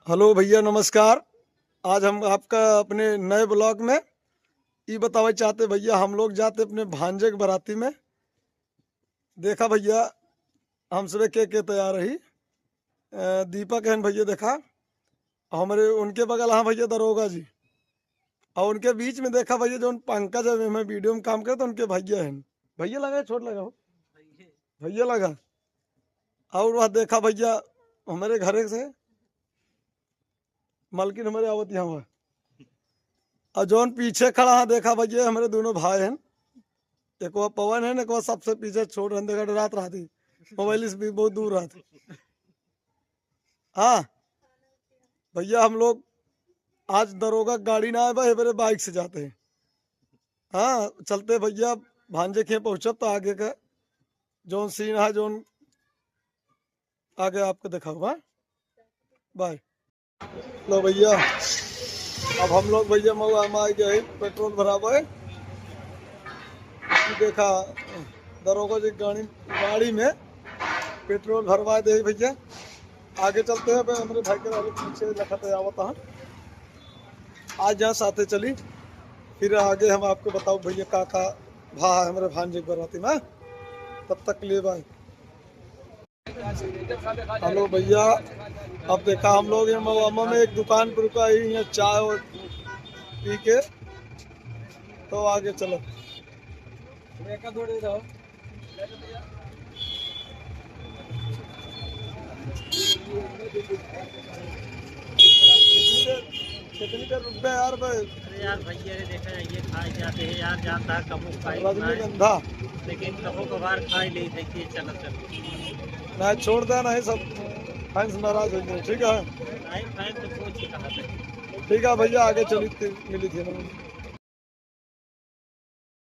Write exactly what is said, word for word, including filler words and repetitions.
हेलो भैया, नमस्कार। आज हम आपका अपने नए ब्लॉग में ई बतावे चाहते भैया, हम लोग जाते अपने भांजे के बराती में। देखा भैया, हम सबे के के तैयार रही। अ, दीपक हन भैया, देखा हमरे उनके बगल, हाँ भैया, दरोगा जी। और उनके बीच में देखा भैया, जौन पंकज है, हमें वीडियो में काम करे, तो उनके भैया हैं। भैया लगा, छोट लगा हो, भैया लगा। और वह देखा भैया, हमारे घरे से मालकिन हमारे आवत यहाँ हुआ। और जौन पीछे खड़ा है, देखा भैया, हमारे दोनों भाई हैं, एक वो पवन है, एक वो सबसे पीछे छोट है, देखा डरात रहती, मोबाइल से भी बहुत दूर रहती। हाँ भैया, हम लोग आज दरोगा गाड़ी ना आए बा, ये मेरे बाइक से जाते हैं। हाँ, चलते भैया, भांजे के पहुँचब तो आगे का जौन सीन है, जौन आगे आपको दिखाऊँ, हाँ? बाय। लो भैया, अब हम लोग भैया महुआ में आ गए, पेट्रोल भरावे। देखा दरोगा जी गाड़ी, गाड़ी में पेट्रोल भरवा दे भैया। आगे चलते हैं, अब हमरे भाई के वाले पीछे लखत आवत है। आज यहाँ साथे चली, फिर आगे हम आपको बताओ भैया का का भा है हमरे भांजे के बराती में। तब तक के लिए बाय। हेलो भैया, अब देखा हम लोग ये मवामा में एक दुकान पर रुका ही, यहाँ चाय और पी के तो आगे चलो। कितनी देर रुक गए यार भाई? अरे यार भैया, अरे देखा जाइए, खाए जाते हैं यार, जानता है कबो खाए खाए, रजनीगंधा। लेकिन कबो कभार खाए ले, देखिए, चलो चलो। ना छोड़ दे, नहीं सब फैंस नाराज हो जाए, ठीक है? नहीं, फैंस तो पूछ के कहा था। ठीक है भैया, आगे चली थी, मिली थी ना।